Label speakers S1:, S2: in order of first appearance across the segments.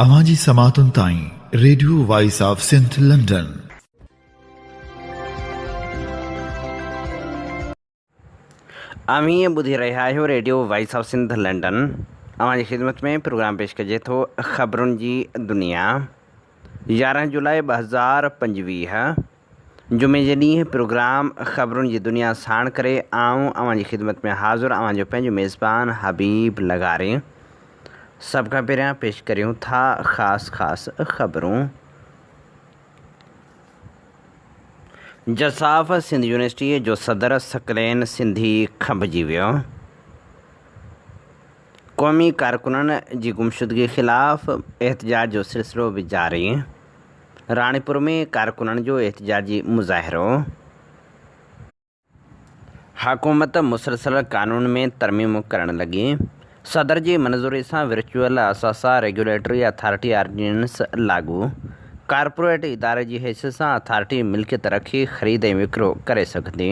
S1: اوهان جي سماعتن تائين radio voice of Sindh London.
S2: اوهين ٻڌي رهيا آهيو radio voice of Sindh London. اوهان جي خدمت ۾ پروگرام پيش ڪجي ٿو خبرن جي دنيا 11 جولاء 2025 جمعي جي ڏينهن پروگرام خبرن جي دنيا ساڻ ڪري آئون اوهان جي خدمت ۾ حاضر اوهان جو پنهنجو ميزبان حبيب لغاري. سڀ کان پهريان پيش ڪريون ٿا خاص خاص خبرون. جساف سنڌ يونيورسٽيء جو صدر ثقلين سنڌي کنڀجي ويو. قومي ڪارڪنن جي گمشدگي خلاف احتجاج جو سلسلو به جاري. راڻيپور ۾ ڪارڪنن جو احتجاجي مظاهرو. حڪومت مسلسل قانون ۾ ترميمون ڪرڻ لڳي، صدر جي منظوري سان ورچوئل اثاثا ريگيوليٽري اٿارٽي آرڊيننس لاڳو، ڪارپوريٽ اداري جي حيثيت سان اٿارٽي ملڪيت رکي خريد ۽ وڪرو ڪري سگهندي.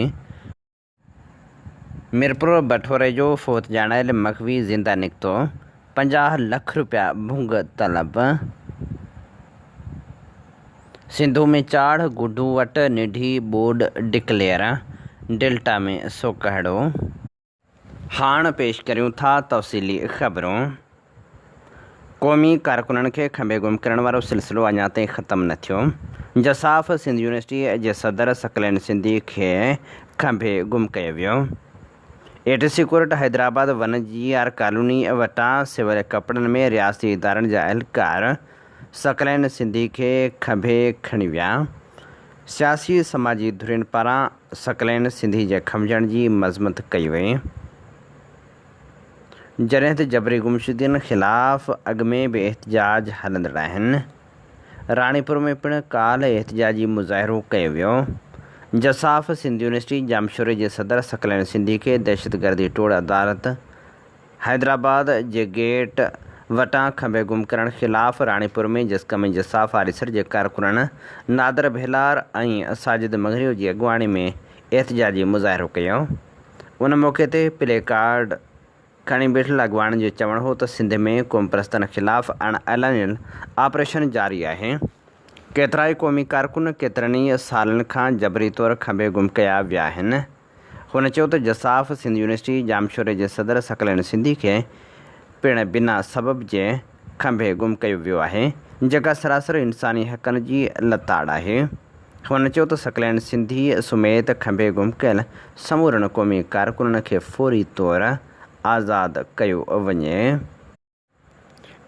S2: ميرپور بٺوري جو فوت ڄاڻايل مغوي زنده نڪتو، 50 لک رپيا ڀونگ طلب. سنڌو ۾ چاڙهه، گڊو وٽ ننڍي ٻوڏ ڊڪليئر، ڊيلٽا ۾ سوڪهڙو. هاڻ پيش ڪريون ٿا تفصيلي خبرون. قومي ڪارڪنن کي کنڀي گم ڪرڻ وارو سلسلو اڃا تائين ختم نه ٿيو. جساف سنڌ يونيورسٽي جي صدر ثقلين سنڌي کي کنڀي گم ڪيو ويو. A T C court Hyderabad one G R colony وٽان سول ڪپڙن ۾ رياستي ادارن جا اهلڪار ثقلين سنڌي کي کنڀي کڻي ويا. سياسي سماجي ڌرين پاران ثقلين سنڌي جي کنڀجڻ جي مذمت ڪئي وئي. جڏهن ته جبري گمشدگين خلاف اڳ ۾ به احتجاج هلندڙ آهن. راڻيپور ۾ پڻ ڪالهه احتجاجي مظاهرو ڪيو ويو. جساف سنڌ يونيورسٽي ڄامشوري جي صدر ثقلين سنڌي کي دهشتگردي ٽوڙ عدالت حيدرآباد جي گيٽ وٽان کنڀي گم ڪرڻ خلاف راڻيپور ۾ جسقم ۽ جساف آريسر جي ڪارڪنن نادر ڀيلار ۽ ساجد مڱريو جي اڳواڻي ۾ احتجاجي مظاهرو ڪيو. ان موقعي تي پلي ڪارڊ کڻي بيٺل اڳواڻن جو چوڻ هو ته سنڌ ۾ قومپرستن خلاف اڻ اعلانيل آپريشن جاري آهي، ڪيترائي قومي ڪارڪن ڪيترن ئي سالن کان جبري طور کنڀي گم ڪيا ويا آهن. هن چيو ته جساف سنڌ يونيورسٽي ڄامشوري جي صدر ثقلين سنڌي کي پڻ بنا سبب جي کنڀي گم ڪيو ويو آهي، جيڪا سراسر انساني حقن جي لتاڙ آهي. هن چيو ته ثقلين سنڌي سميت کنڀي گم ڪيل سمورن قومي ڪارڪنن کي فوري طور آزاد ڪيو وڃي.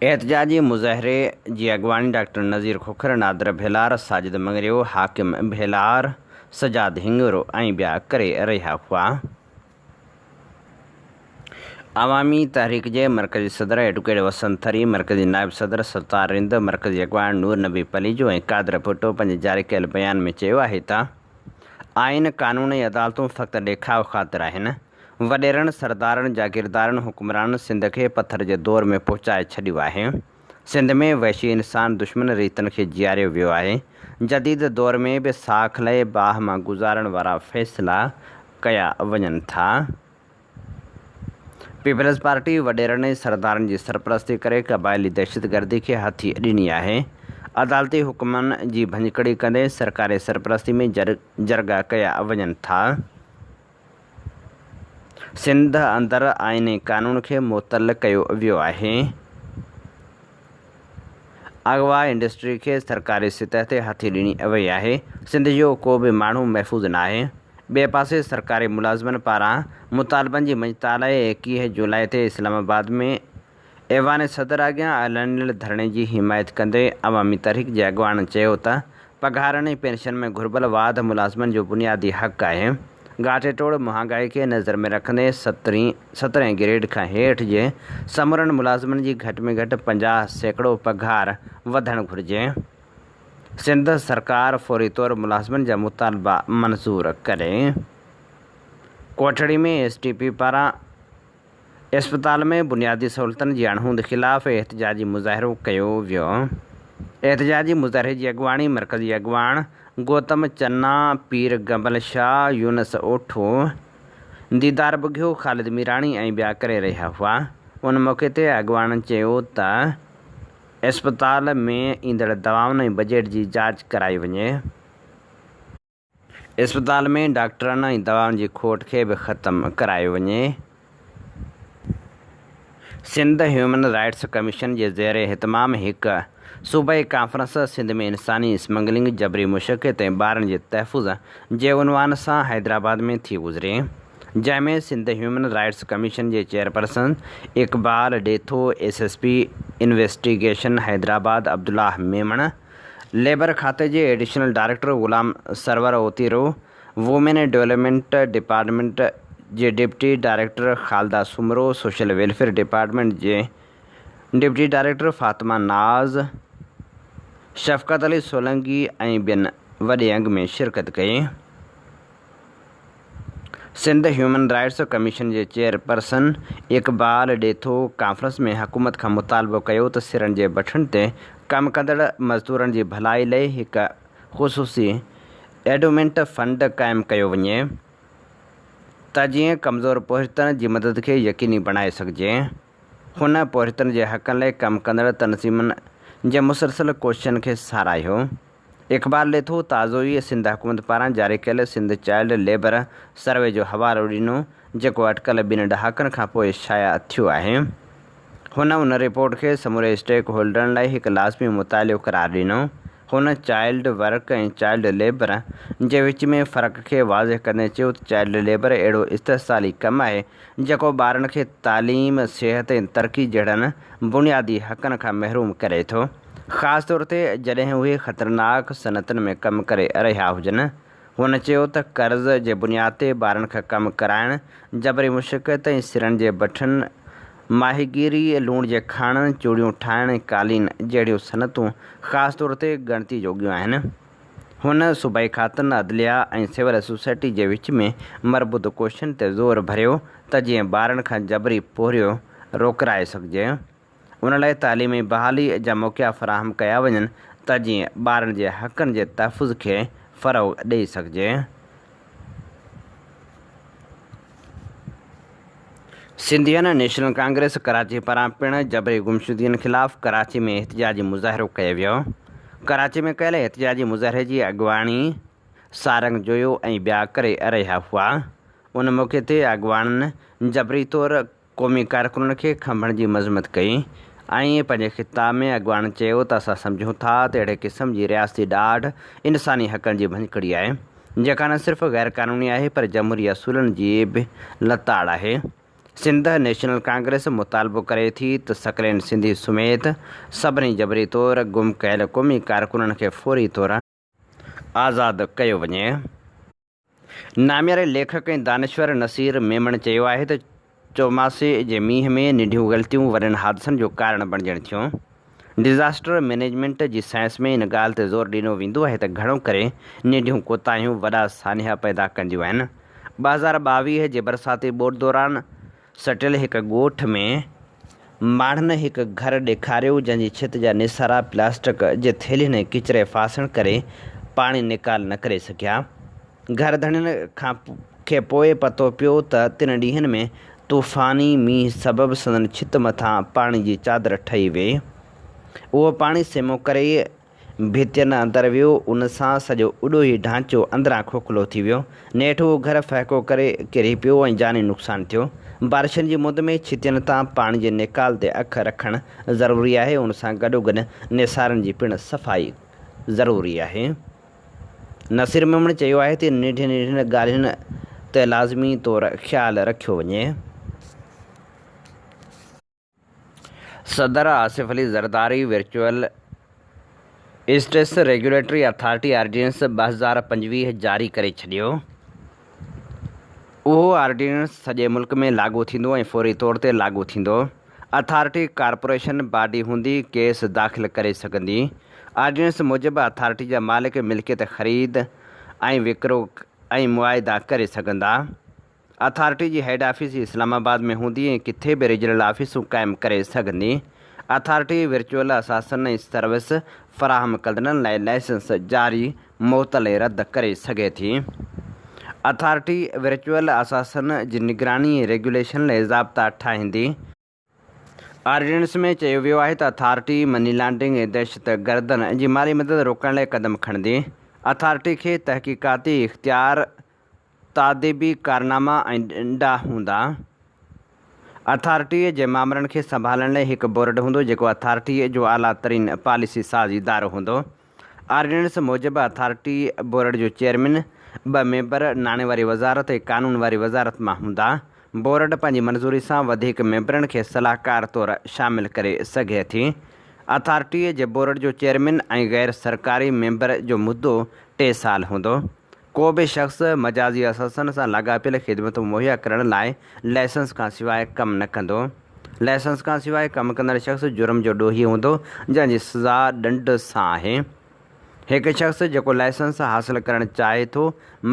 S2: احتجاجي مظاهري جي اڳواڻي ڊاڪٽر نذير کوکر، نادر ڀيلار، ساجد مڱريو، حاڪم ڀيلار، سجاد هڱورو ۽ ٻيا ڪري رهيا هئا. عوامي تحريڪ جي مرڪزي صدر ايڊوڪيٽ وسند ٿري، مرڪزي نائب صدر ستار رند، مرڪزي اڳواڻ نور نبي پليجو ۽ قادر ڀٽو پنهنجي جاري ڪيل بيان ۾ چيو آهي ته آئين، قانون ۽ عدالتون فقط ڏيکاء خاطر آهن، وڏيرن، سردارن، جاگيردارن، حڪمرانن سنڌ کي پٿر جي دور ۾ پهچائي ڇڏيو آهي. سنڌ ۾ وحشي انسان دشمن ريتن کي جياريو ويو آهي. جديد دور ۾ به ساک لئي باهه مان گذارڻ وارا فيصلا ڪيا وڃن ٿا. پيپلز پارٽي وڏيرن ۽ سردارن جي سرپرستي ڪري قبائلي دهشتگردي کي هٿي ڏني آهي. عدالتي حڪمن جي ڀڃڪڙي ڪندي سرڪاري سرپرستي ۾ جرڳا ڪيا وڃن ٿا. سنڌ اندر آئين ۽ قانون کي معطل ڪيو ويو آهي. اغوا انڊسٽري کي سرڪاري سطح تي هٿي ڏني وئي آهي. سنڌ جو ڪو به ماڻهو محفوظ ناهي. ٻئي پاسي سرڪاري ملازمن پاران مطالبن جي مڃتا لاء 21 جولاء تي اسلام آباد ۾ ايوان صدر اڳيان اعلانيل ڌرڻي جي حمايت ڪندي عوامي تحريڪ جي اڳواڻن چيو ته پگهارن ۽ پينشن ۾ گهربل واڌ ملازمن جو بنيادي حق آهي، گهاٽي ٽوڙ مهانگائي کي نظر ۾ رکندي سترهين گريڊ کان هيٺ جي سمورن ملازمن جي گهٽ ۾ گهٽ 50% پگهار وڌڻ گهرجي، سنڌ سرڪار فوري طور ملازمن جا مطالبا منظور ڪري. ڪوٽڙي ۾ ايس ٽي پي پاران اسپتال ۾ بنيادي سهولتن جي اڻهوند خلاف احتجاجي مظاهرو ڪيو ويو. احتجاجي مظاهري جي اڳواڻي مرڪزي اڳواڻ گوتم چنا، پير گنبل شاهه، يونس اوٺو، ديدار ٻگهيو، خالد ميراڻي ۽ ٻيا ڪري رهيا هئا. ان موقعي تي اڳواڻن چيو ته. اسپتال ۾ ايندڙ دوائن ۽ بجيٽ جي جاچ ڪرائي وڃي. اسپتال ۾ ڊاڪٽرن ۽ دوائن جي کوٽ کي به ختم ڪرايو وڃي. سنڌ هيومن رائٽس ڪميشن جي زير اهتمام هڪ صوبائي ڪانفرنس سنڌ ۾ انساني اسمگلنگ، جبري مشقت ۽ ٻارن جي تحفظ جي عنوان سان حيدرآباد ۾ ٿي گذري، جنهن ۾ سنڌ هيومن رائٽس ڪميشن جي chairperson Iqbal Detho, S S P investigation Hyderabad Abdullah Memon, labour کاتي جي additional director Ghulam Sarwar Otero, women development department جي deputy director Khalida Soomro, social welfare department جي ڊپٽي ڊائريڪٽر فاطمه ناز، شفقت علي سولنگي ۽ ٻين وڏي انگ ۾ شرڪت ڪئي. سنڌ هيومن رائٽس ڪميشن جي چيئرپرسن اقبال ڏيٿو ڪانفرنس ۾ حڪومت کان مطالبو ڪيو ته سرن جي بٺن تي ڪم ڪندڙ مزدورن جي ڀلائي لئي هڪ خصوصي اينڊومينٽ فنڊ قائم ڪيو وڃي ته جيئن ڪمزور پورهيتن جي مدد کي يقيني بڻائي سگهجي. هن پورهيتن جي حقن لاء ڪم ڪندڙ تنظيمن جي مسلسل ڪوششن کي ساراهيو. اقبال ڏيٿو تازو ئي سنڌ حڪومت پاران جاري ڪيل سنڌ چائلڊ ليبر سروي جو حوالو ڏنو جيڪو اٽڪل ٻن ڏهاڪن کانپوء شايع ٿيو آهي. هن ان رپورٽ کي سموري اسٽيڪ هولڊرن لاء هڪ لازمي مطالعو قرار ڏنو. هن چائلڊ ورڪ ۽ چائلڊ ليبر جي وچ ۾ فرق کي واضح ڪندي چيو ته چائلڊ ليبر اهڙو استحصالي ڪم آهي جيڪو ٻارن کي تعليم، صحت ۽ ترقي جهڙن بنيادي حقن کان محروم ڪري ٿو، خاص طور تي جڏهن اهي خطرناڪ صنعتن ۾ ڪم ڪري رهيا هجن. هن چيو ته قرض جي بنياد تي ٻارن کان ڪم ڪرائڻ، جبري مشقت ۽ سرن جي بٺن، ماهيگيري، لوڻ جي کاڻن، چوڙيون ٺاهڻ ۽ قالين جهڙيون صنعتون خاص طور تي ڳڻتي جوڳيون آهن. هن صوبائي کاتن، عدليه ۽ سول سوسائٽي جي وچ ۾ مربوط ڪوششن تي زور ڀريو ته جيئن ٻارن کان جبري پورهيو روڪرائي سگهجي. ان لاء تعليمي بحالي جا موقعا فراهم ڪيا وڃن ته جيئن ٻارن جي حقن جي تحفظ کي فروغ ڏئي سگهجي. سنڌين نيشنل ڪانگريس ڪراچي پاران پڻ جبري گمشدگين خلاف ڪراچي ۾ احتجاجي مظاهرو ڪيو ويو. ڪراچي ۾ ڪيل احتجاجي مظاهري جي اڳواڻي سارنگ جويو ۽ ٻيا ڪري رهيا هئا. ان موقعي تي اڳواڻن جبري طور قومي ڪارڪنن کي کنڀڻ جي مذمت ڪئي ۽ پنهنجي خطاب ۾ اڳواڻن چيو ته اسان سمجهون ٿا ته اهڙي قسم جي رياستي ڏاڍ انساني حقن جي ڀڃڪڙي آهي جيڪا نه صرف غير قانوني آهي پر جمهوري اصولن جي به لتاڙ آهي. سنڌ نيشنل ڪانگريس مطالبو ڪري ٿي ته ثقلين سنڌي سميت سڀني جبري طور گم ڪيل قومي ڪارڪنن کي فوري طور آزاد ڪيو وڃي. نامياري ليکڪ ۽ دانشور نصير ميمڻ چيو آهي ته چوماسي جي مينهن ۾ ننڍيون غلطيون وڏن حادثن جو ڪارڻ بڻجن ٿيون. ڊزاسٽر مئنيجمينٽ جي سائنس ۾ ان ڳالهه تي زور ڏنو ويندو آهي ته گهڻو ڪري ننڍيون ڪوتاهيون وڏا سانحا پيدا ڪنديون آهن. 2022 جي برساتي ٻوڏ دوران سٽيل هڪ ڳوٺ ۾ ماڻهن هڪ گهر ڏيکاريو جنهن جي ڇت جا نيسارا پلاسٽڪ جي ٿيلهين ۽ ڪچري ڦاسڻ ڪري پاڻي نيڪال نه ڪري سگهيا. گهر ڌڻين کان کي پوء پتو پيو ته تن ڏينهن ۾ طوفاني مينهن سبب سندن ڇت مٿان پاڻي جي چادر ٺهي ويئي. اهو پاڻي سيمو ڪري ڀتين اندر ويو، ان سان سڄو اڏوهي ڍانچو اندران کوکلو ٿي ويو. نيٺ اهو گهر ڦهڪو ڪري ڪري پيو ۽ جاني نقصان ٿيو. بارشن جي مند ۾ ڇتين تان پاڻي جي نيڪال تي اک رکڻ ضروري آهي، ان سان گڏوگڏ نيسارن جي پڻ صفائي ضروري آهي. نصير ميمڻ چيو آهي ته ننڍين ننڍين ڳالهين تي لازمي طور خيال رکيو وڃي. صدر Asif Ali Zardari virtual assets regulatory authority ordinance 2025 جاري ڪري ڇڏيو. اهو آرڊيننس سڄي ملڪ ۾ لاڳو ٿيندو ۽ فوري طور تي لاڳو ٿيندو. اٿارٽي ڪارپوريشن باڊي هوندي ڪيس داخل ڪري سگهندي. آرڊيننس موجب اٿارٽي جا مالڪ ملڪيت خريد ۽ وڪرو ۽ معاهدا ڪري سگهندا. اٿارٽي جي هيڊ آفيس اسلام آباد ۾ هوندي ۽ ڪٿي به ريجنل آفيسون قائم ڪري سگهندي. اٿارٽي ورچوئل اثاثن ۽ سروس فراهم ڪندڙن لاء لائسنس جاري، معطل ۽ رد ڪري سگهي ٿي. اٿارٽي ورچوئل اثاثن جي نگراني ۽ ريگيوليشن لاء ضابطا ٺاهيندي. آرڊيننس ۾ چيو ويو آهي ته اٿارٽي مني لانڊرنگ ۽ دهشتگردن جي مالي مدد روڪڻ لاء قدم کڻندي، اٿارٽي کي تحقيقاتي اختيار، تاديبي ڪارناما ۽ ڏنڊا هوندا. اٿارٽيء جي مامرن کي سنڀالڻ لاء هڪ بورڊ هوندو جيڪو اٿارٽيء جو اعليٰ ترين پاليسي ساز ادارو هوندو. آرڊيننس موجب اٿارٽي بورڊ جو چيئرمين، ٻه ميمبر ناڻي واري وزارت ۽ قانون واري وزارت مان هوندا. بورڊ پنهنجي منظوري سان وڌيڪ ميمبرن کي صلاحڪار طور شامل ڪري سگهي ٿي. اٿارٽي جي بورڊ جو چيئرمين ۽ غير سرڪاري ميمبر جو مدو ٽي سال هوندو. ڪو به شخص مجازي اثاثن سان لاڳاپيل خدمتون مهيا ڪرڻ لاء لائسنس کان سواء ڪم نه ڪندو. لائسنس کان سواء ڪم ڪندڙ شخص جرم جو ڏوهي هوندو، جنهن جي سزا ڏنڊ سان آهي. هڪ شخص جيڪو لائسنس حاصل ڪرڻ چاهي ٿو،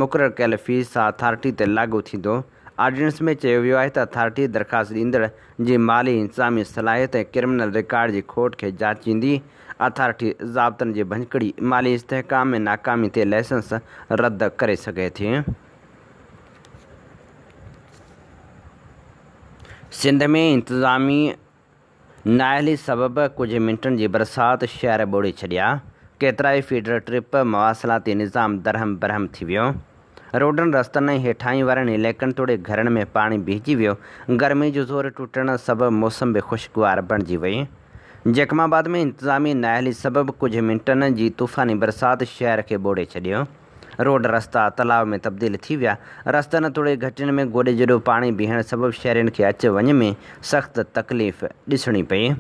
S2: مقرر ڪيل فيس سان اٿارٽي تي لاڳو ٿيندو. آرڊيننس ۾ چيو ويو آهي ته اٿارٽي درخواست ڏيندڙ جي مالي انتظامي صلاحيت ۽ ڪرمنل رڪارڊ جي کوٽ کي جاچيندي. اٿارٽي ضابطن جي ڀڃڪڙي، مالي استحڪام ۾ ناڪامي تي لائسنس رد ڪري سگهي ٿي. سنڌ ۾ انتظامي نااهلي سبب ڪجهه منٽن جي برسات شهر ٻوڙي ڇڏيا، ڪيترائي فيڊر ٽرپ، مواصلاتي نظام درهم برهم ٿي ويو، روڊن رستن ۽ هيٺاهين وارن علائقن توڙي گهرن ۾ پاڻي بيهجي ويو، گرمي جو زور ٽٽڻ سبب موسم به خوشگوار بڻجي وئي. جيڪب آباد ۾ انتظامي نااهلي سبب ڪجهه منٽن جي طوفاني برسات شهر کي ٻوڙي ڇڏيو. روڊ رستا تلاء ۾ تبديل ٿي ويا، رستن توڙي گهٽين ۾ گوڏي جيڏو پاڻي بيهڻ سبب شهرين کي اچ وڃ ۾ سخت تڪليف ڏسڻي پئي.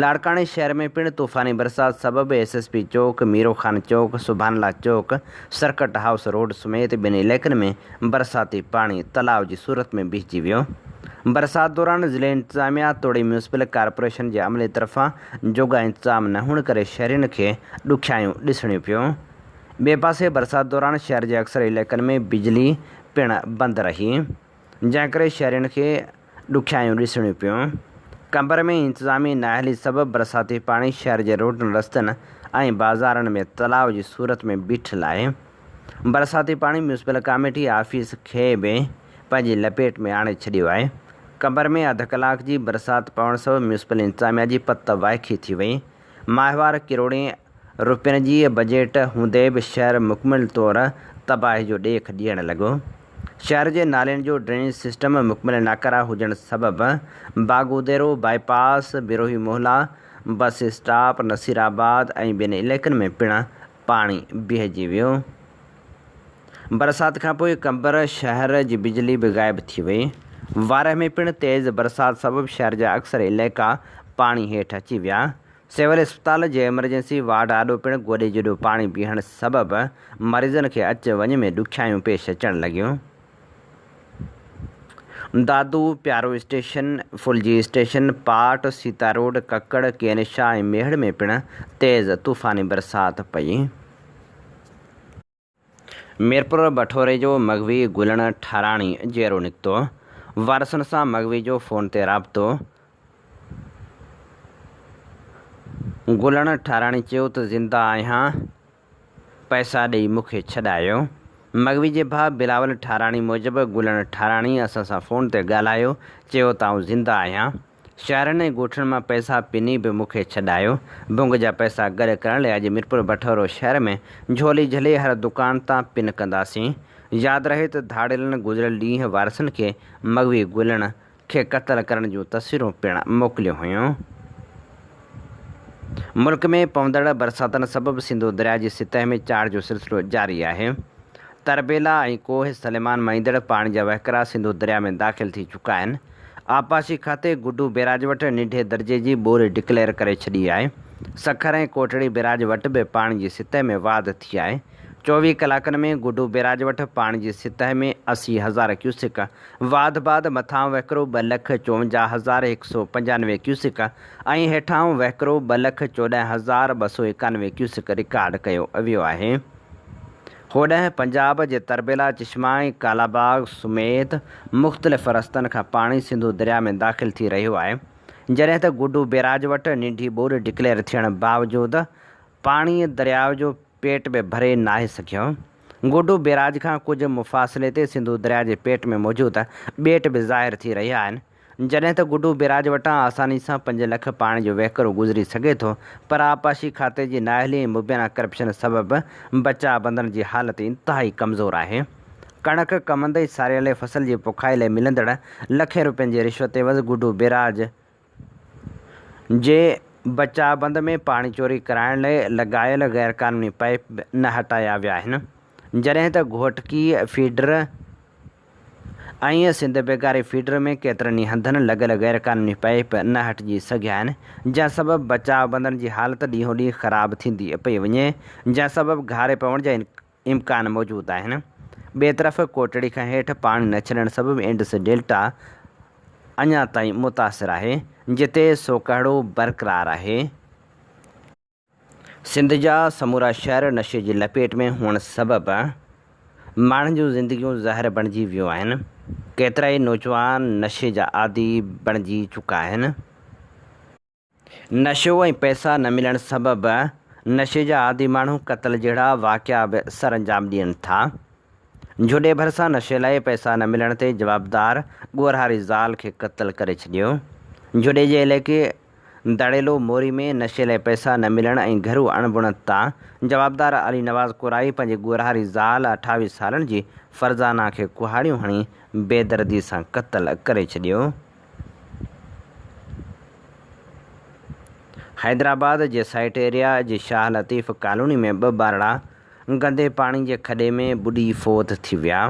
S2: لاڙڪاڻي شهر ۾ پڻ طوفاني برسات سبب ايس ايس پي چوڪ، ميرو خان چوڪ، سبحان الله چوڪ، سرڪٽ هائوس روڊ سميت ٻين علائقن ۾ برساتي پاڻي تلاء جي صورت ۾ بيهجي ويو. برسات دوران ضلعي انتظاميا توڙي ميونسپل ڪارپوريشن جي عملي طرفان جوڳا انتظام نه هئڻ ڪري شهرين کي ڏکيائيون ڏسڻيون پيون. ٻئي پاسي برسات دوران شهر جي اڪثر علائقن ۾ بجلي پڻ بند رهي، جنهن ڪري شهرين کي ڏکيائيون ڏسڻيون پيون. قمبر ۾ انتظامي نااهلي سبب برساتي پاڻي شهر جي روڊن رستن ۽ بازارن ۾ تلاء جي صورت ۾ بيٺل آهي. برساتي پاڻي ميونسپل ڪاميٽي آفيس کي به پنهنجي لپيٽ ۾ آڻي ڇڏيو آهي. قمبر ۾ اڌ ڪلاڪ جي برسات پوڻ سبب ميونسپل انتظاميا جي پت وائکي ٿي وئي. ماهوار ڪروڙين روپين جي بجيٽ هوندي به شهر مڪمل طور تباهي جو ڏيک ڏيڻ لڳو. شهر جي نالين جو ڊرينيج سسٽم مڪمل ناڪاره هجڻ سبب Bagudero bypass, Brohi Mohalla, bus stop, Nasirabad ۽ ٻين علائقن ۾ پڻ پاڻي بيهجي ويو. برسات کانپوء قمبر شهر جي بجلي به غائب ٿي وئي. وارهه ۾ پڻ تيز برسات سبب شهر جا اڪثر علائقا پاڻي هيٺ اچي ويا. سول اسپتال جي ايمرجنسي وارڊ آڏو پڻ گوڏي جيڏو پاڻي بيهڻ سبب مريضن کي اچ وڃ ۾ ڏکيائيون پيش اچڻ لڳيون. دادو، پيارو اسٽيشن، ڦلجي اسٽيشن، پاٽ، سيتا روڊ، ڪڪڙ، ڪين شاهه ۽ ميهڙ ۾ پڻ تيز طوفاني برسات پئي. ميرپور بٺوري جو مغوي گلڻ ٺاراڻي جيئرو نڪتو، وارثن سان مغوي جو فون تي رابطو، گلڻ ٺاراڻي چيو ته زنده آهيان، پئسا ڏئي مون کي ڇڏايو. مغوي جي ڀاء بلاول ٺاراڻي موجب گلڻ ٺاراڻي اسان سان فون تي ڳالهايو، چيو ته آئون زنده آهيان، شهرن ۽ ڳوٺن مان پئسا پني به مون کي ڇڏايو. ڀنگ جا پئسا گڏ ڪرڻ لاء اڄ ميرپور بٺورو شهر ۾ جهولي جهلي هر دڪان تان پن ڪنداسين. ياد رهي ته ڌاڙيلن گذريل ڏينهن وارثن کي مغوي گلڻ کي قتل ڪرڻ جون تصويرون پڻ موڪليون هيون. ملڪ ۾ پوندڙ برساتن سبب سنڌو درياء جي سطح ۾ چاڙهه جو سلسلو جاري آهي. تربيلا ۽ ڪوهه سليمان مان ايندڙ پاڻي جا وهڪرا سنڌو درياء ۾ داخل ٿي چڪا آهن. آبپاشي کاتي گڊو بيراج وٽ ننڍي درجي جي ٻوڏ ڊڪليئر ڪري ڇڏي آهي. سکر ۽ ڪوٽڙي بيراج وٽ به پاڻي جي سطح ۾ واڌ ٿي آهي. 24 ڪلاڪن ۾ گڊو بيراج وٽ پاڻي جي سطح ۾ 80 هزار ڪيوسڪ واڌ بعد مٿانهون وهڪرو ٻه لک چوونجاهه هزار هڪ سئو پنجانوي ڪيوسڪ ۽ هيٺانهون وهڪرو ٻه لک چوڏهن هزار ٻه سئو ايڪانوي ڪيوسڪ رڪارڊ ڪيو ويو آهي. هوڏانهن پنجاب جي تربيلا، چشما ۽ ڪالاباغ سميت مختلف رستن کان پاڻي سنڌو درياء ۾ داخل ٿي رهيو آهي، جڏهن ته گڊو بيراج وٽ ننڍي ٻوڏ ڊڪليئر ٿيڻ باوجود پاڻي درياء جو پيٽ به ڀري ناهي سگهيو. گڊو بيراج کان ڪجهه مفاصلي تي سنڌو درياء جي پيٽ ۾ موجود ٻيٽ به ظاهر ٿي رهيا آهن. جڏهن ته گڊو بيراج وٽان آساني سان پنج لک پاڻي جو وهڪرو گذري سگهي ٿو پر آبپاشي کاتي جي نااهلي ۽ مبينا ڪرپشن سبب بچاء بندن جي حالت انتهائي ڪمزور آهي. ڪڻڪ، ڪمند ۽ ساريالي فصل جي پوکائي لاء ملندڙ لکين روپين جي رشوت عيوض گڊو بيراج جي بچاء بند ۾ پاڻي چوري ڪرائڻ لاء لڳايل غيرقانوني پائيپ به نه هٽايا ويا آهن جڏهن ته گهوٽڪي فيڊر ۽ سنڌ بيگاري فيڊر ۾ ڪيترن ئي هنڌن لڳل غيرقانوني پائيپ نه هٽجي سگهيا آهن، جنهن سبب بچاء بندن جي حالت ڏينهون ڏينهن خراب ٿيندي پئي وڃي، جنهن سبب گهاري پوڻ جا امڪان موجود آهن. ٻئي طرف ڪوٽڙي کان هيٺ پاڻي نه ڇڏڻ سبب انڊس ڊيلٽا اڃا تائين متاثر آهي، جتي سوڪهڙو برقرار آهي. سنڌ جا سمورا شهر نشي جي لپيٽ ۾ هئڻ سبب ماڻهن جون زندگيون زهر بڻجي ويون آهن، ڪيترائي نوجوان نشي جا عادي بڻجي چڪا آهن. نشو ۽ پئسا نه ملڻ سبب نشي جا عادي ماڻهو قتل جهڙا واقعا به سرانجام ڏين ٿا. جهڏي ڀرسان نشي لاء پئسا نه ملڻ تي جوابدار ڳورهاري زال کي قتل ڪري ڇڏيو. جهڏي جي علائقي دڙيلو موري ۾ نشي لاء پئسا نه ملڻ ۽ گهرو اڻبڻت تان جوابدار علي نواز ڪورائي پنهنجي ڳورهاري زال 28 سالن جي فرزانه کي ڪهاڙيون هڻي بيدردي سان قتل ڪري ڇڏيو. حيدرآباد جي سائيٽ ايريا جي شاهه لطيف ڪالوني ۾ ٻه ٻارڙا گندي پاڻي جي کڏي ۾ ٻڏي فوت ٿي ويا.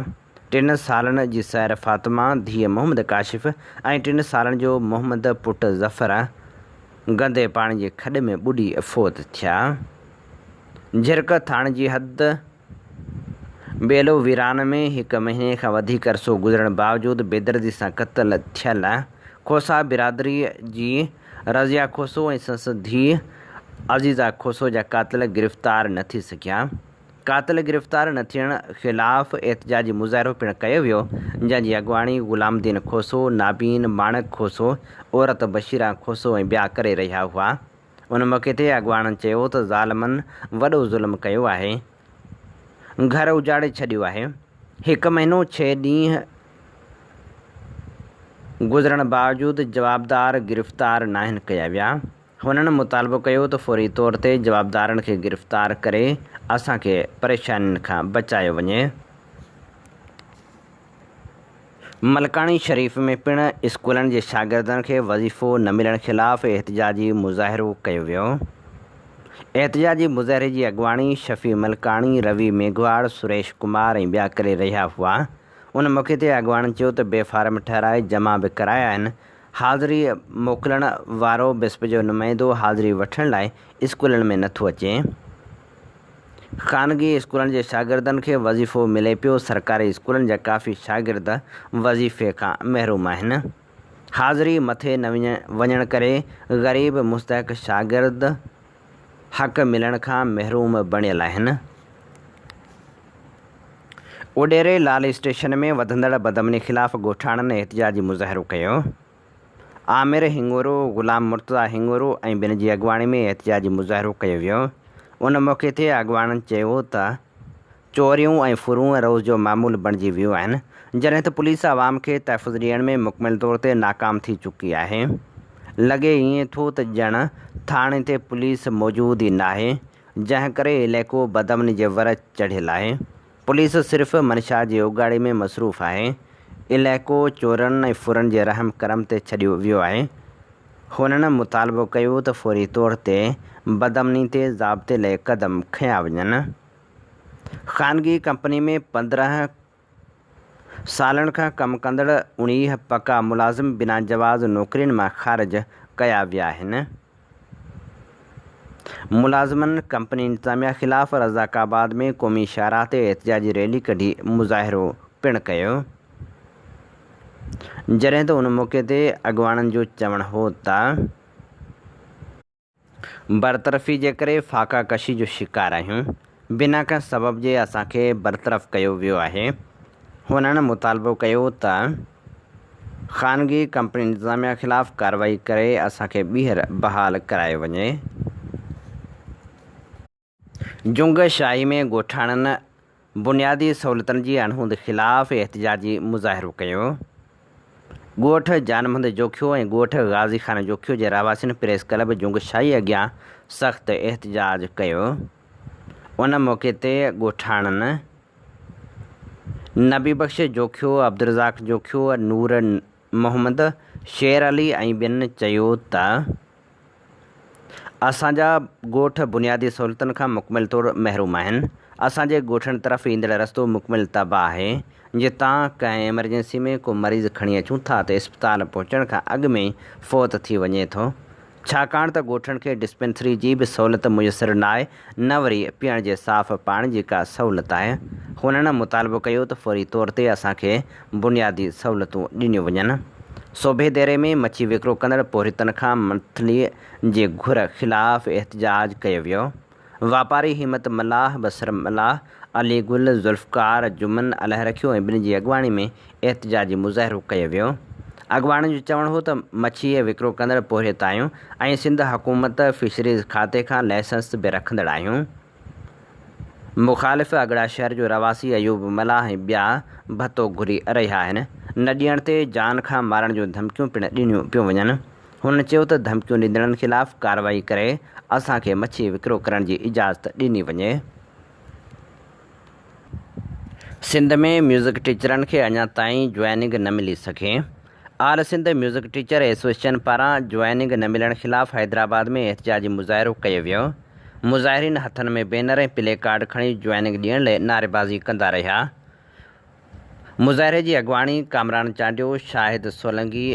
S2: ٽن سالن جي سحر فاطمه ڌيء محمد ڪاشف ۽ ٽن سالن جو محمد پٽ ظفر گندي پاڻي جي کڏ ۾ ٻڏي فوت ٿيا. جھرڪ ٿاڻي جي حد ٻيلو ويران ۾ هڪ مهيني کان وڌيڪ عرصو گذرڻ باوجود بيدردي سان قتل ٿيل کوسا برادري جي رضيه کوسو ۽ سندس ڌيء عزيزه کوسو جا قاتل گرفتار نه ٿي سگهيا. قاتل گرفتار نه ٿيڻ خلاف احتجاجي مظاهرو پڻ ڪيو ويو، جنهن جي اڳواڻي غلام الدين کوسو، نابين ماڻڪ کوسو، عورت بشيران کوسو ۽ ٻيا ڪري رهيا هئا. ان موقعي تي اڳواڻن چيو ته ظالمن وڏو ظلم ڪيو آهي، گهر اجاڙي ڇڏيو آهي، هڪ مهينو ڇهه ڏينهن گذرڻ باوجود جوابدار گرفتار ناهن ڪيا ويا. هنن مطالبو ڪيو ته فوري طور تي جوابدارن کي گرفتار ڪري اسان کي پريشانين کان بچايو وڃي. ملڪاڻي شريف ۾ پڻ اسڪولن جي شاگردن کي وظيفو نه ملڻ خلاف احتجاجي مظاهرو ڪيو ويو. احتجاجي مظاهري جي اڳواڻي شفيع ملڪاڻي، روي ميگهواڙ، سريش ڪمار ۽ ٻيا ڪري رهيا هئا. ان موقعي تي اڳواڻن چيو ته بي فارم ٺهرائي جمع به ڪرايا آهن حاضري موڪلڻ وارو بسپ جو نمائندو حاضري وٺڻ لاء اسڪولن ۾ نٿو اچي. خانگي اسڪولن جي شاگردن کي وظيفو ملي پيو، سرڪاري اسڪولن جا ڪافي شاگرد وظيفي کان محروم آهن. حاضري مٿي نه وڃڻ ڪري غريب مستحق شاگرد حق ملڻ کان محروم بڻيل آهن. اڏيري لال اسٽيشن ۾ وڌندڙ بدامني خلاف ڳوٺاڻن احتجاجي مظاهرو ڪيو. عامر هڱورو، غلام مرتضيٰ هڱورو ۽ ٻين جي اڳواڻي ۾ احتجاجي مظاهرو ڪيو ويو. ان موقعي تي اڳواڻن چيو ته چوريون ۽ ڦرون روز جو معمول بڻجي ويون آهن، جڏهن ته پوليس عوام کي تحفظ ڏيڻ ۾ مڪمل طور تي ناڪام ٿي چڪي آهي. لڳي ائين ٿو ته ڄڻ ٿاڻي تي پوليس موجود ئي ناهي، جنهن ڪري علائقو بدامني جي ور چڙهيل آهي. پوليس صرف منشا جي اوڳاڙي ۾ مصروف آهي. علائقو چورن ۽ ڦرن جي رحم ڪرم تي ڇڏيو ويو آهي. هنن مطالبو ڪيو ته فوري طور تي بدامني تي ضابطي لاء قدم کنيا وڃن. خانگي ڪمپني ۾ 15 سالن کان ڪم ڪندڙ 19 پڪا ملازم بنا جواز نوڪرين مان خارج ڪيا ويا آهن. ملازمن ڪمپني انتظاميا خلاف رزاق آباد ۾ قومي شاهراهه تي احتجاجي ريلي ڪڍي مظاهرو پڻ ڪيو. جڏهن ته ان موقعي تي اڳواڻن جو چوڻ هو ته. برطرفي جي ڪري فاقا ڪشي جو شڪار آهيون، بنا ڪنهن سبب جي اسان کي برطرف ڪيو ويو آهي. هنن مطالبو ڪيو ته. خانگي ڪمپني انتظاميا خلاف ڪارروائي ڪري اسان کي ٻيهر بحال ڪرايو وڃي. جنگ شاهي ۾ ڳوٺاڻن بنيادي سهولتن جي اڻهوند خلاف احتجاجي مظاهرو ڪيو. ڳوٺ جان محمد جوکيو ۽ ڳوٺ غازي خان جوکيو جي رهواسين پريس ڪلب جنگشاهي اڳيان سخت احتجاج ڪيو. ان موقعي تي ڳوٺاڻن نبي بخش جوکيو، عبدالرزاق جوکيو، نور محمد، شير علي ۽ ٻين چيو ته اسان جا ڳوٺ بنيادي سهولتن کان مڪمل طور محروم آهن، اسان جي ڳوٺن طرف ايندڙ رستو مڪمل تباهه آهي، جتان ڪنهن ايمرجنسي ۾ ڪو مريض کڻي اچون ٿا ته اسپتال پهچڻ کان اڳ ۾ ئي فوت ٿي وڃي ٿو، ڇاڪاڻ ته ڳوٺن کي ڊسپينسري جي به سهولت ميسر ناهي نه وري پيئڻ جي صاف پاڻي جي ڪا سهولت آهي. هنن مطالبو ڪيو ته فوري طور تي اسان کي بنيادي سهولتون ڏنيون وڃن. سوڀي ديري ۾ مڇي وڪرو ڪندڙ پورهيتن کان منٿلي جي گهر خلاف احتجاج ڪيو ويو. واپاري همت ملاح، بصر ملاح، علي گل، ذوالفقار، جمن، الهه رکيو ۽ ٻين جي اڳواڻي ۾ احتجاجي مظاهرو ڪيو ويو. اڳواڻن جو چوڻ هو ته مڇي وڪرو ڪندڙ پورهيت آهيون ۽ سنڌ حڪومت فشريز کاتي کان لائسنس به رکندڙ آهيون. مخالف اڳڙا شهر جو رهواسي ايوب ملاح ۽ ٻيا ڀتو گهري رهيا آهن، نه ڏيڻ تي جان کان مارڻ جون ڌمڪيون پڻ ڏنيون پيون وڃن. هن چيو ته ڌمڪيون ڏيندڙن خلاف ڪارروائي ڪري اسان کي مڇي وڪرو ڪرڻ جي اجازت ڏني وڃي. سنڌ ۾ ميوزڪ ٽيچرن کي اڃا تائين جوائننگ نه ملي سگهي. All Sindh music teacher association پاران جوائننگ نه ملڻ خلاف حيدرآباد ۾ احتجاجي مظاهرو ڪيو ويو. مظاهرين هٿن ۾ بينر ۽ پلي ڪارڊ کڻي جوائننگ ڏيڻ لئه نعريبازي ڪندا رهيا. مظاهري جي اڳواڻي ڪامران چانڊيو، شاهد سولنگي،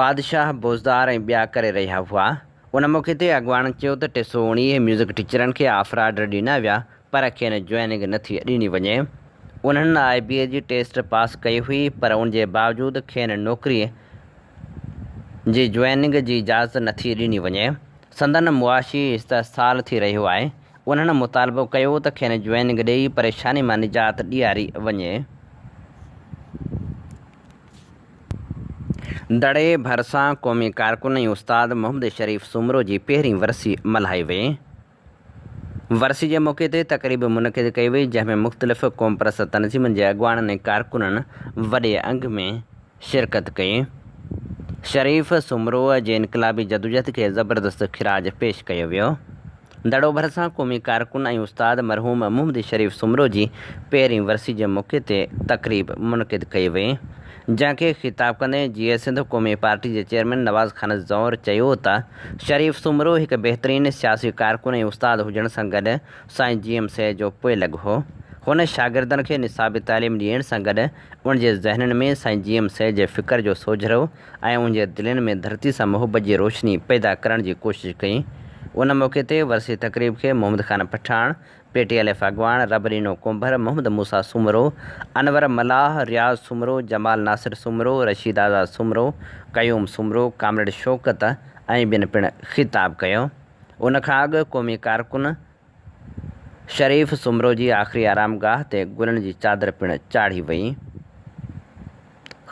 S2: بادشاهه بوزدار ۽ ٻيا ڪري رهيا هئا. ان موقعي تي اڳواڻن چيو ته 319 ميوزڪ ٽيچرن کي آفر آرڊر ڏنا ويا پر کين جوائننگ نه ٿي ڏني وڃي. انهن آء بي اي جي ٽيسٽ پاس ڪئي هئي پر ان جي باوجود کين نوڪري جي جوائننگ جي اجازت نه ٿي ڏني وڃي. سندن معاشي استحصال ٿي رهيو آهي. انهن مطالبو ڪيو ته کين جوائننگ ڏئي پريشاني مان نجات ڏياري وڃي. دڙي ڀرسان قومي ڪارڪن ۽ استاد محمد شريف سومرو جي پهرين ورسي ملهائي وئي. ورسي جي موقعي تي تقريب منعقد ڪئي وئي جنهن ۾ مختلف قومپرست تنظيمن جي اڳواڻن ۽ ڪارڪنن وڏي انگ ۾ شرڪت ڪئي. شريف سومرو جي انقلابي جدوجهد کي زبردست خراج پيش ڪيو ويو. دڙو ڀرسان قومي ڪارڪن ۽ استاد مرحوم محمد شريف سومرو جي پهرين ورسي جي موقعي تي تقريب منعقد ڪئي وئي. جنهن کي خطاب ڪندي جيئي سنڌ قومي پارٽي جي چيئرمين نواز خان زئور چيو ته شريف سومرو هڪ بهترين سياسي ڪارڪن ۽ استاد هجڻ سان گڏ سائين جي ايم سيد جو پوئلڳ هو. هن شاگردن کي نصابي تعليم ڏيڻ سان گڏ انهن جي ذهنن ۾ سائين جي ايم سيد جي فڪر جو سوجهرو ۽ انهن جي دلين ۾ ڌرتي سان محبت جي روشني پيدا ڪرڻ جي ڪوشش ڪئي. ان موقعي تي ورسي تقريب کي Muhammad Khan Pathan, P T L F اڳواڻ رب ڏنو ڪنڀر، محمد موسيٰ سومرو، انور ملاح، رياض سومرو، جمال ناصر سومرو، رشيد آزاد سومرو، قيوم سومرو، ڪامريڊ شوڪت ۽ ٻين پڻ خطاب ڪيو. ان کان اڳ قومي ڪارڪن شريف سومرو جي آخري آرامگاهه تي گلن جي چادر پڻ چاڙهي وئي.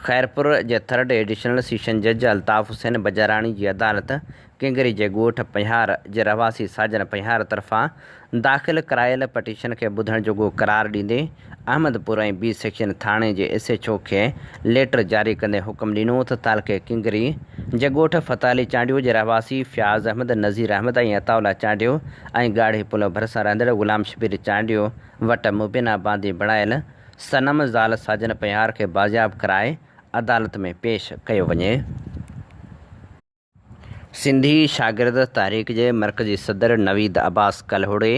S2: خيرپور جي ٿرڊ ايڊيشنل سيشن جج الطاف حسين بجاراڻي جي عدالت ڪنگري جي ڳوٺ پنهيار جي رهواسي ساجن پنهيار طرفان داخل ڪرايل پٽيشن کي ٻڌڻ جوڳو قرار ڏيندي احمد پور ۽ بي سيڪشن ٿاڻي جي ايس ايڇ او کي ليٽر جاري ڪندي حڪم ڏنو ته تعلقي ڪنگري جي ڳوٺ فتح علي چانڊيو جي رهواسي فياض احمد، نذير احمد ۽ عطاء الله چانڊيو ۽ ڳاڙهي پل ڀرسان رهندڙ غلام شبير چانڊيو وٽ مبينا باندي بڻايل صنم زال ساجن پنهيار کي بازياب ڪرائي عدالت ۾ پيش ڪيو وڃي. سنڌي شاگرد تحريڪ جي مرڪزي صدر نويد عباس ڪلهوڙي،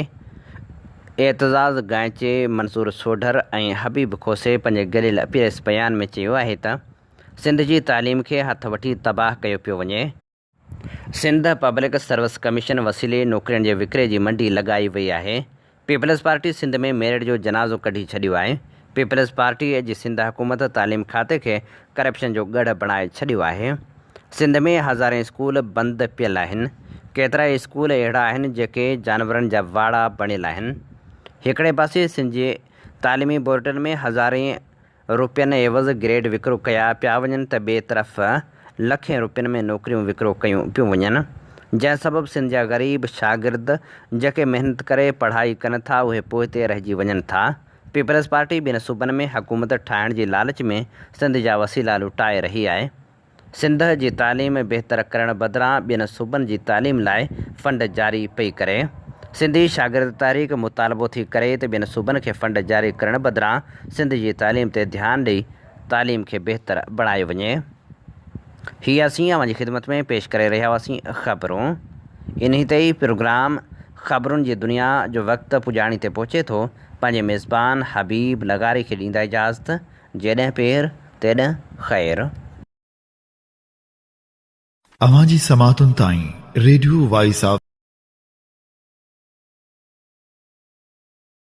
S2: اعتزاز گائنچي، منظور سوڍر ۽ حبيب کوسي پنهنجي گڏيل پريس بيان ۾ چيو آهي ته سنڌ جي تعليم کي هٿ وٺي تباهه ڪيو پيو وڃي، سنڌ پبلڪ سروس ڪميشن وسيلي نوڪرين جي وڪري جي منڊي لڳائي وئي آهي. پيپلز پارٽي سنڌ ۾ ميرٽ جو جنازو ڪڍي ڇڏيو آهي. پيپلز پارٽي جي سنڌ حڪومت تعليم کاتي کي ڪرپشن جو ڳڙهه بڻائي ڇڏيو آهي. سنڌ ۾ هزارين اسڪول بند پيل آهن. ڪيترائي اسڪول اهڙا آهن جيڪي جانورن جا واڙا بڻيل آهن. هڪڙي پاسي سنڌ جي تعليمي بورڊن ۾ هزارين روپين عيوض گريڊ وڪرو ڪيا پيا وڃن ته ٻئي طرف لکين روپين ۾ نوڪريون وڪرو ڪيون پيون وڃن جنهن سبب سنڌ جا غريب شاگرد جيڪي محنت ڪري پڙهائي ڪن ٿا اهي پوئتي رهجي وڃن ٿا. پيپلز پارٽي ٻين صوبن ۾ حڪومت ٺاهڻ جي لالچ ۾ سنڌ جا وسيلا لٽائي رهي آهي. سنڌ جي تعليم بهتر ڪرڻ بدران ٻين صوبن جي تعليم لاء فنڊ جاري پئي ڪري. سنڌي شاگرد تحريڪ مطالبو ٿي ڪري ته ٻين صوبن کي فنڊ جاري ڪرڻ بدران سنڌ جي تعليم تي ڌيان ڏئي تعليم کي بهتر بڻايو وڃي. هي اسين اوهان جي خدمت ۾ پيش ڪري رهيا هئاسين خبرون. انهي تي ئي پروگرام خبرن جي دنيا جو وقت پڄاڻي تي پهچي ٿو. پنهنجي ميزبان حبيب لغاري کي ڏيندا اجازت. جيڏهن پير تيڏهن خير.
S1: اوهان جي سماعتن تائين ريڊيو وائس آف.